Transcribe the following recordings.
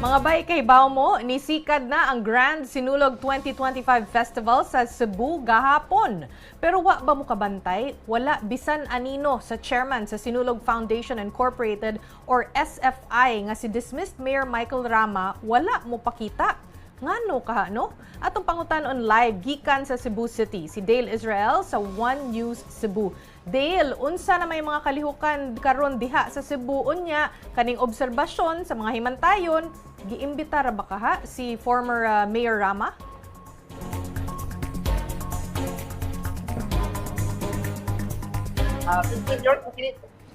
Mga bay, kay mo, nisikad na ang Grand Sinulog 2025 Festival sa Cebu gahapon. Pero wa ba mo kabantay? Wala bisan anino sa chairman sa Sinulog Foundation Incorporated or SFI nga si dismissed Mayor Michael Rama, wala mo pakita. Ngano ka, no? Atong pangutan-on live gikan sa Cebu City, si Dale Israel sa One News Cebu. Dale, unsa na may mga kalihukan karon diha sa Cebu, unya kaning obserbasyon sa mga himantayon, giimbita ra ba kaha si former Mayor Rama? Senior,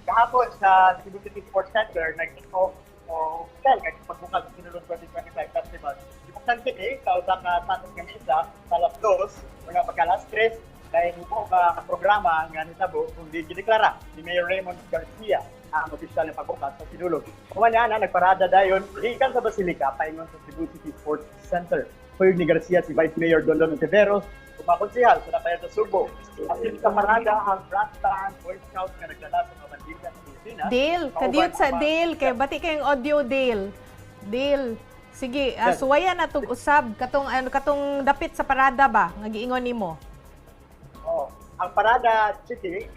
kahapon sa Cebu City Sports Center, nag-off o official nga pagbukas sa Sinulog 2025 Festival. Gibuksan kini sa usa ka satot nga misa sa alas 2, mga pagka alas 3, dahil mubo ka programa nga nitabo kung di gideklara ni Mayor Raymond Garcia ang opisyal nga pagbukas sa Sinulog. Human niya na nagparada dayon gikan sa Basilica paingon sa Cebu City Sports Center. Kuyog ni Garcia si Vice Mayor Dondon Ontiveros, umakonsihal sa Napayat sa Subo. Asin sa parada ang brass band Boy Scouts nga nagdala sa mga bandila sa Pilipinas. Dale, kadiyot sa Dale, kay bati kayong audio, Dale. Dale, sige, Yes. suwayan na tong usab katong ano katong dapit sa parada ba nga giingon nimo? Oh, ang parada, Chiki,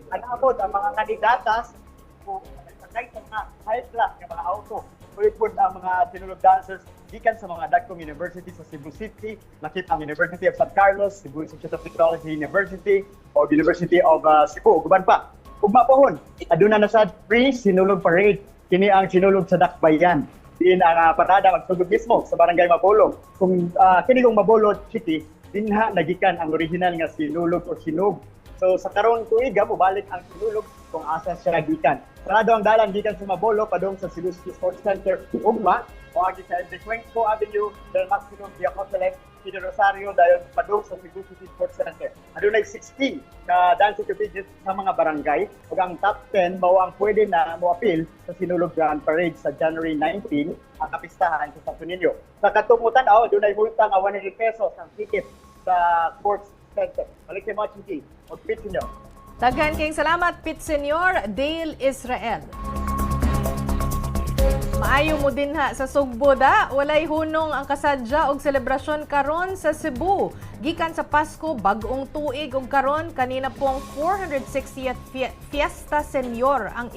anabot ang mga kandidatas kung sakay sa mga high class nga mga auto. Uyod ang mga Sinulog dancers gikan sa mga dagkong university sa Cebu City, lakip ang University of San Carlos, Cebu Institute of Technology University, o University of Cebu, ug uban pa. Ugma pohon, aduna na sa pre-Sinulog Parade. Kini ang Sinulog sa Dakbayan. Diin ang parada magsugod mismo sa Barangay Mabolo. Kung kini kung Mabolo City, dinha nagikan ang original nga sinulog o sinug. So sa karong tuiga mobalik ang sinulog kung asa siya gikan. Sarado ang dalan gikan sa Mabolo padung sa Cebu City Sports Center ugma moagi sa MD Cuenco Avenue, Del Maximum via Comelec, Pino Rosario dayon padung sa Cebu City Sports Center. Adunay 16 ka dancing competitions sa mga barangay ug ang top 10 mao ang pwede na moapil sa Sinulog Grand Parade sa January 19 ang kapistahan sa Santo Niño. Sa katong tan-aw, adunay multa nga 100 pesos ang ticket sa Sports Center. Balik sa mga Chiki. Mag-pitch ninyo. Daghan kayong salamat, Pit Senior Dale Israel. Maayo mo din ha sa Sugbo da, walay hunong ang kasadya og selebrasyon karon sa Cebu. Gikan sa Pasko, bag-ong tuig og karon kanina pong 460th Fiesta Senior ang